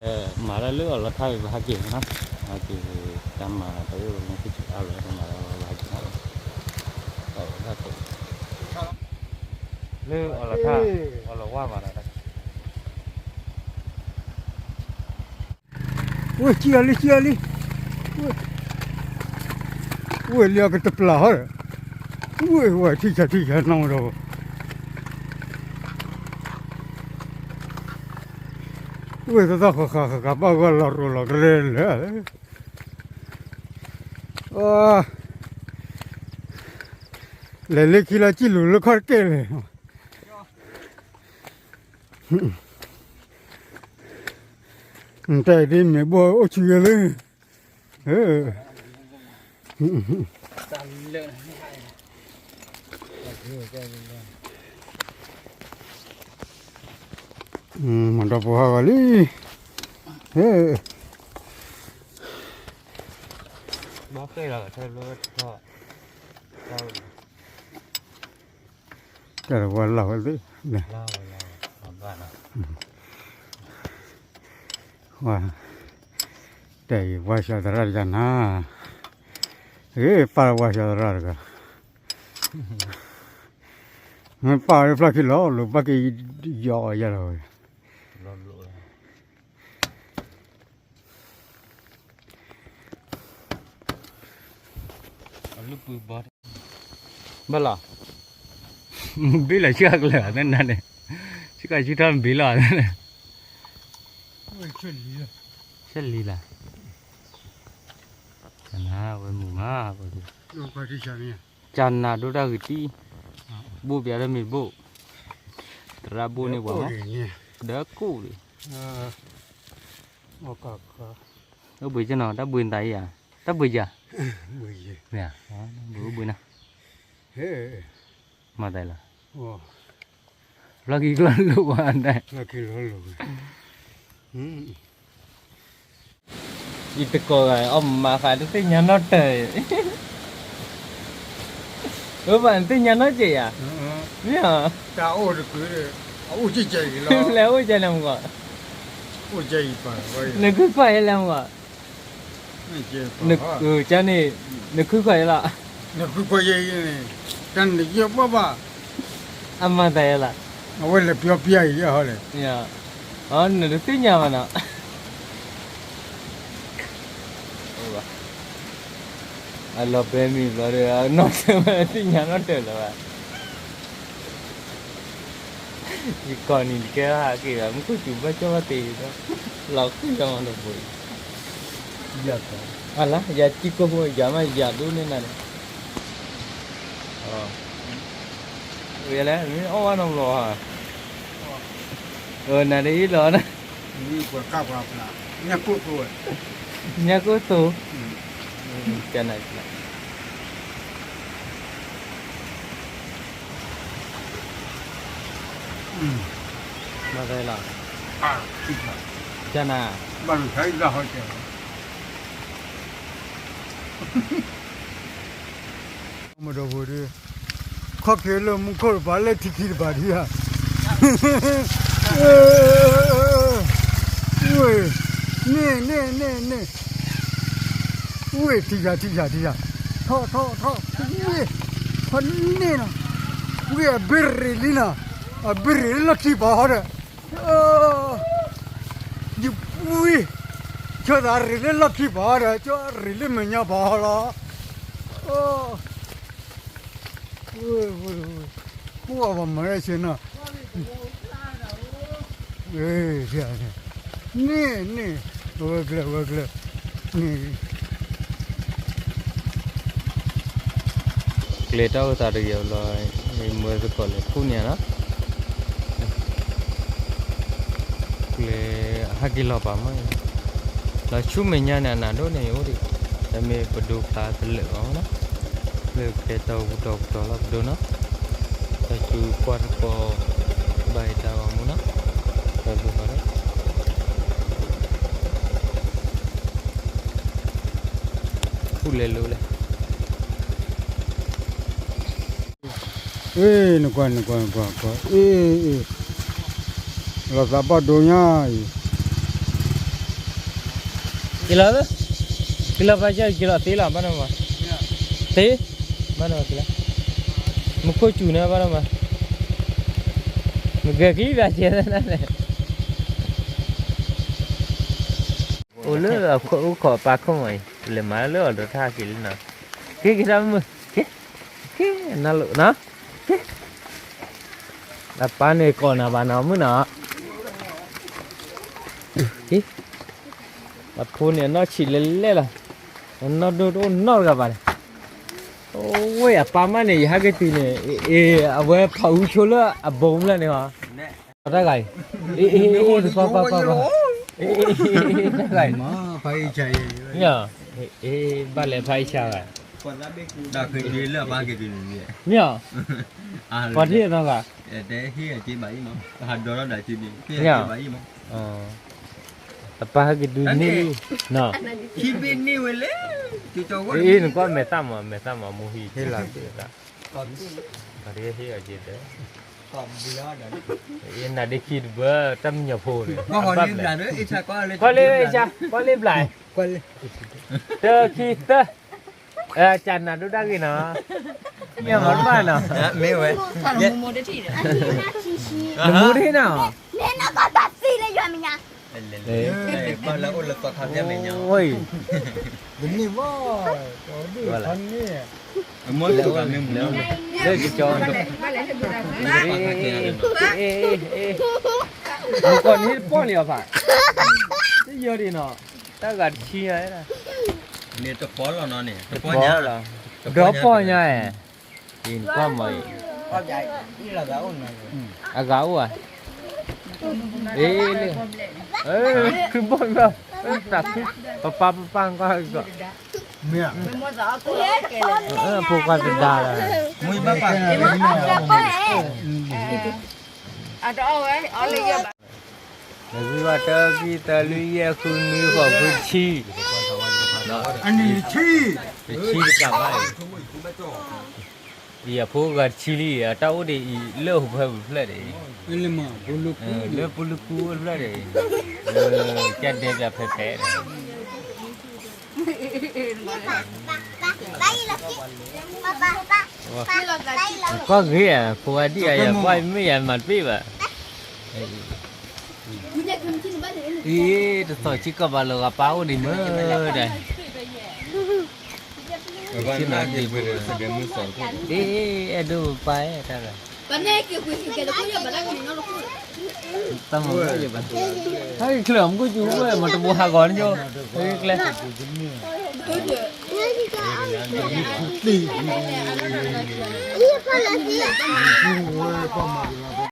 မၤတၢ်လၢအီၣ်လီၤထါဝံၤ ပဟဲက့ၤနီၤ, ဟဲက့ၤ တၢ်မၤတၢ်အိၣ်မ့ၢ်ကစၢ်အါလီၤ မၤတၢ်ဘၣ်ဟဲက့ၤနီၤ, လၢအီၣ်လီၤထါ အီၣ်လီၤဝါမၤတၢ် ဝဲကံအီၤလံ ကံအီၤလံ, ဝဲလံအကတပျၢ်ဟီဒီး, ဝဲဝဲထံၣ်ဆးထံၣ်ဆးနီၢ်ဒီး, ဝဲသီသီဃၣ်ဃၣ်ဃၣ်ဃၣ်ဘၣ်ဂီၢ်လီၤရိၤလီၤကရဲလၢာ်, လဲၤလၢခံလီၤ ကံၣ်လူၤလၢခီၣ်တကဲလဲၣ် တၢ်ဒ်မ့ၢ်ဘိၣ်အိၣ်ဆူၣ်ယဲလၢ, မၤဒီးပှၤဟးဂီၤလံ, တၢ်တဝါလီၤဝဲသ့ၣ်, တၢ်အံၤဝါစှၤသရၣ်တဂၤနၤ, ဂ့ၤပၢ်ဝါစှၤသရၣ်တဂၤ, မ့ၢ်ပၢ်ဝဲဖျါခံလီၤ လိာ်ဘၣ်က့ၤယီၤအီၤယၤလီၤဝဲ ဘၣ်လီၤ, မ့ၢ်ဘ့ၣ်လီၤဆံၣ်ကလၢာ်သ့ၣ်နၤန့ၣ်, ဆံၣ်ကဆံၣ်ထီၣ်မ့ၢ်ဘ့ၣ်လီၤ, ဆဲးလံလၢ်, ကနၤဝဲမုာ်မး, ကနၤဒိၣ်တၢ်ဂ့ၤတံၢ်, ဘိၣ်ပျးလၢမ့ၢ်ဘိၣ်, သရၣ်ဘိၣ်န့ၢ်ပှၤမး, ဒီးကိၣ်ဒံး, အိၣ်ဘှံးကနီၤ တၢ်ဘှံးနသးအံၤဧါ, တၢ်ဘှံးယၤ, ဘှံးနၤ, မၤသးလီၤ, လီၢ်ခံကလီၢ်လိၤဝဲ, ယတကိးဂၤ အီၣ်မၤဃးတသ့ၣ်ညါနီတၢၤ, အဘၣ်နသ့ၣ်ညါနီတစဲးယၤ, မ့ၢ်, လဲၤအိၣ်ကလဲၣ်မ့ၢ်ဂီၤ, နခုခွးယဲလဲၣ်မ့ၢ်ဂီၤ, ကန့ၣ်, နခုခွးယဲလီၤ, တၢ်နယဲၢ်ဘၣ်ဘၣ်, အမၤသးယဲလီၤ, အဝဲလဲၤပျီပျါအံၤယဲဟီလဲၣ်, နတသ့ၣ်ညါဘၣ်နီၤ အလီၤဘဲမံၤဘျီဒီး နီၢ်တၢၤဝဲသ့ၣ်ညါနီတၢၤလၢၤဘၣ်, ယကီၢ်နံၤတကဲဟးက့ၤဘၣ် မူခိၣ်စူၤဘၣ်ကၠီဘၣ်တ့ၤဒီး လီၤဃံလီၤမးတဘိအံၤ, အလါ ယၤကံၢ်ကိၢ်ဖိ ယၤမးယၤဒိၣ်န့ၢ်နၤန့ၣ်, ဝဲလဲၣ် မ့ၢ်အီၣ်ဝဲနီတဘျီဧါ, နၤဒ်အံၤလီၤ, ညၣ်ကိၢ်သိ, မၤသးလီၤ, ကနၤ, မဒီးဖိဒီး, ခီၣ်က့ၤလၢမူခိၣ်တပၤ လၢထံခံတပၤဒံးဧါ, ဝ့ၢ်, န့ၣ်န့ၣ်န့ၣ်န့ၣ်, ဝ့ၢ် ထံၣ်ယၤ ထံၣ်ယၤ ထံၣ်ယၤ, ထီၣ်ထီၣ်ထီၣ်, ဝ့ၢ်, ထီၣ်န့ၣ်နီၤ, ဝ့ၢ်အဘ့ၣ်ရ့ၣ်လံနီၤ, အဘ့ၣ်ရ့ၣ်လၢလီၢ်ခံပၤဟီဒီး ယဝံၤ, ကၠီသးရ့ၣ်လၢလီၢ်ခံပၤဒီး ကၠီရ့ၣ်လၢမဲာ်ညါပၤဟီလီၤ, ပှၤဘၣ်မၤရဲၣ်ဆ့နီၤ, န့ၣ်န့ၣ်, ဝဲကျဲ ဝဲကျဲ, န့ၣ် ကျဲတၢ်အိၣ်သးတဂ့ၤလီၤ, မ့ၢ်သကိးလဲၤဖူးန့ၣ်နီၤ, ကျဲအဟဲက့ၤလီၤပာ်မး, လီၤဆူမဲာ်ညါန့ၣ် အနၢ်ဒိၣ်န့ၣ်အိၣ်ဒံး, တမ့ၢ်ပဒိၣ်ဖျါကလၢာ်ဘၣ်မးနီၤ, လၢကျဲတီပူၤတီပူၤတီၤလီၤပဒိၣ်နီၤ, တၢ်စူၤကွၢ်တကီၢ်, ဘၣ်ယတၢ်ဂီၤမူနီၤ, တၢ်ဘျုးဂီၤဒီး ဖူးလဲၤလိၤလဲၣ်. အ့ နကွၢ် နကွၢ် နကွၢ် ကွၢ် အ့ အ့ လီၤသးဘၣ်ဒိညါအံၤ, က့ၤလီၤ, က့ၤလီၤဖါကၢက့ၤလီၤသ့လီၤ ဘၣ်နီၢ်မး, သ့, ဘၣ်နီၢ်မးက့ၤလီၤ, မူခိၣ်စူၤန့ၣ်ဘၣ်နီၢ်မး, မ့ၢ်ဂဲၤကလံၣ်ဘၣ်ကဲသနာ်န့ၣ် အိၣ်လၢအခိၣ်အူခိၣ်အပၢ်ခိၣ်မးအံၤ လဲၤမၤလၢအီၤဒီးတၢ်က့ၤလံနီၤ, က့ၤက့ၤတၢ်မုၢ်, က့ၤ, က့ၤ, နၤလိာ်နီၤ, က့ၤ, အပၢ်န့ၣ်ကိးနၤဘၣ်နီၤ မုၢ်နီၤ, က့ၤ, အဖိန့ၣ်အနီၢ်ဆံးလဲၣ်လဲၣ်လီၤ, အနီၢ်ဒိၣ်တအိၣ်နီတဂၤဘၣ်န့ၣ်, အိၣ်ဝဲအပၢ်မးန့ၣ် ယဟဲက့ၤတုၤန့ၣ်, အ့ အဝဲဖးအူဆိလၢအဘိမုၢ်လၢ်န့ၣ်ဟီ တၢ်ဂၤအံၤ, အ့ အ့ အ့ တကွၢ်ကွၢ်ကွၢ်ကွၢ်, အ့ အ့ တၢ်ဂၤအံၤ, မ့ၢ်, အ့ ဘၣ်လဲၤဖးအံၣ်ဆါဂၤ, မ့ၢ်, ပှၤထံၣ်နီတဂၤ, မ့ၢ်, အပၢ်ဟဲက့ၤတုၤန့ၣ်, အ့ နကွၢ်မဲာ်သၣ်မး မဲာ်သၣ်မး မူဟံၣ်, ဟ့ၣ်လီၤသ့ၣ်သၣ် ပှၤတဟ့ၣ်အီၤက့ၤဒီး, နၤဒ့ခံတဘၢ တၢ်မံညီၤဖိန့ၣ်, ကွၢ်လၢ, ကွၢ်လၢဘျး, တၢခံသၢ, ကနၤဒိၣ်ဒၣ်ဂ့ၤနီၤ, မ့ၢ်မၤတဘၣ်နီၤ, မ့ၢ်ဝဲ, နမူတဟ့ၣ်နီၤ, မ့ၢ်နကဘၣ်သံလၢယွၤမဲာ်ညါ, တမ့ၢ်ဘၣ်, န့ၣ်, လၢကကၠီ, မုၢ်ကီၢ်န့ၣ်တပီၢ်လံအီၤဖး, တယၢဒံးနီၤ, တၢ်ဂၤတဆံညါ, တပီၢ်လီၤ, ဒီးပီၢ်ညါ, ကွၢ်မီၤအံၤ, အဂၤအိၣ်ဧါ, အ့, လၢ, ခုဘီၣ်ဘီၣ်, တၢ်ခု, ပပၢ်ပပၢ်ကွၢ်ကီး, ဖိခွါတဒါလီၤ, နဂံၢ်ဘၣ်တၢ်ခံသၢလွံၢ်ယဲၢ်ဃုနွံဃိးဃုဆံ, တဆံတကးဘၣ်အံၤ, အံၤအဖိဂၤတဆံလံ အတၢ်အိၣ်ဒံးအံၤလၢဟိၣ်ဖၢပူၤတဖျၢၣ်ဒံး, လၢပူၤလၢခူတဖျၢၣ်ဒံး, ကဒဲပၠးဖဲဖဲ, ကွၢ်ဂ့ၤဧါ ဖိဝါဒံၣ်ဧါ ယကွၢ်မ့ၢ်ယမၤတဘ့ၣ်ဘၣ်, အံၤ, တသီၣ်ဆံကီၢ်ဘၣ်လီၤဂာ်ပၢ်အိၣ်ဒံးမ့ၢ်ဒီး, အ့, အဲၣ်ဒိးပၢ်အဲၣ်တၢ်လီၤ, တၢ်မၤဘၣ်ယဘၣ်, ဟဲက့ၤချၢၣ်မူကၠူဝဲ မ့ၢ်တဘိဟးဂီၤန့ၣ်ညိ, ဟဲက့ၤကျဲ, သံ, ပၢ်မၤ